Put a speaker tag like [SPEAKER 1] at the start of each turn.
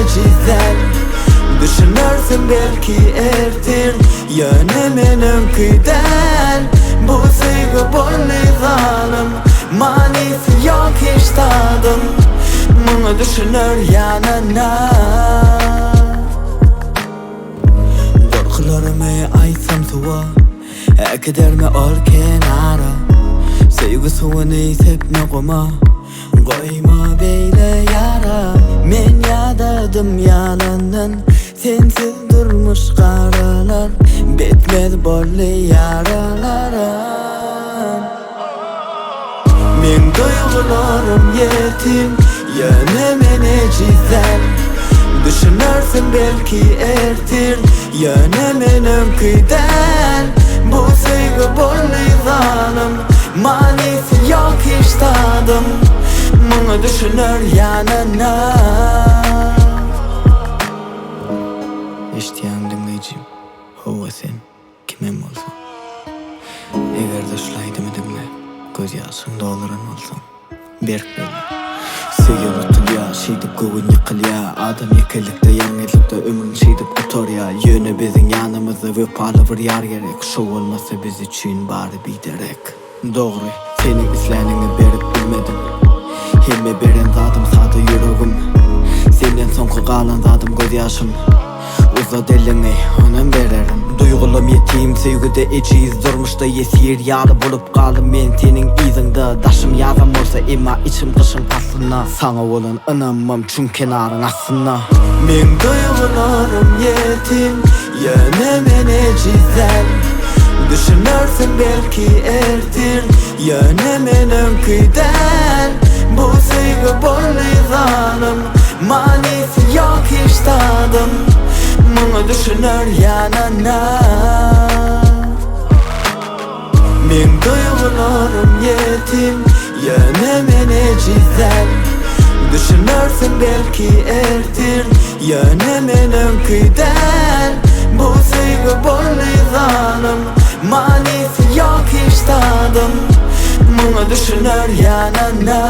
[SPEAKER 1] ejiz däl Düşünersiň belki ertir Ýöne men öňki däl Bu söýgi boldy zalym Manysy ýok hiç zadyň Muňa düşüner ýanana Gorkularymy aýtsam suwa Äkidermi ol kenara Söýgi suwuny sepme guma Goýma beýle ýara Men ýadadym ýalandan Sensiz durmuş garalar Bitmez boldy ýaralaram Meň duýgularym ýetim Ýöne men ejiz däl Düşünersiň belki ertir Ýöne men öňki däl Bu söýgi boldy zalym Manysy ýok hiç zadyň Muňa düşüner ýanyna.
[SPEAKER 2] Eşitýäňmi diňleýjim, hawa sen, kimem bolsaň. Eger-de şul aýdymy diňläp, gözýaşyňy dolduran bolsaň. Berk belle. Söýen utulýa, şeýdip göwün ýykylýa, Adam ýekelikde, ýalňyzlykda ömrün şeýdip gutarýa, Ýöne biziň ýanymyzda wepaly bir ýar gerek, Şo bolmasa biz üçin bary biderek. Dogry, seniň isläniňi berip bilmedim, Hemme beren zadym sada ýüregim, Senden soňky galan zadym gözýaşym. Uzat eliňi, onam bererin. Duýgulam ýetim, söýgüde ejiz, durmuşda ýesir ýaly bolup galdym men seniň yzyňda. Daşym ýazam bolsa, emma içim gyşyň paslynda. Saňa bolan ynamym çuň kenaryň astynda.
[SPEAKER 1] Meň duýgularym ýetim, ýöne men ejiz däl. Düşünersiň belki ertir, ýöne men öňki däl. Bu söýgi boldy zalym. Manysy ýok hiç zadyň Muňa düşüner ýanana Meň duýgularym ýetim Ýöne men ejiz däl Düşünersiň belki ertir Ýöne men öňki däl Bu söýgi boldy zalym Manysy ýok hiç zadyň Muňa düşüner ýanana.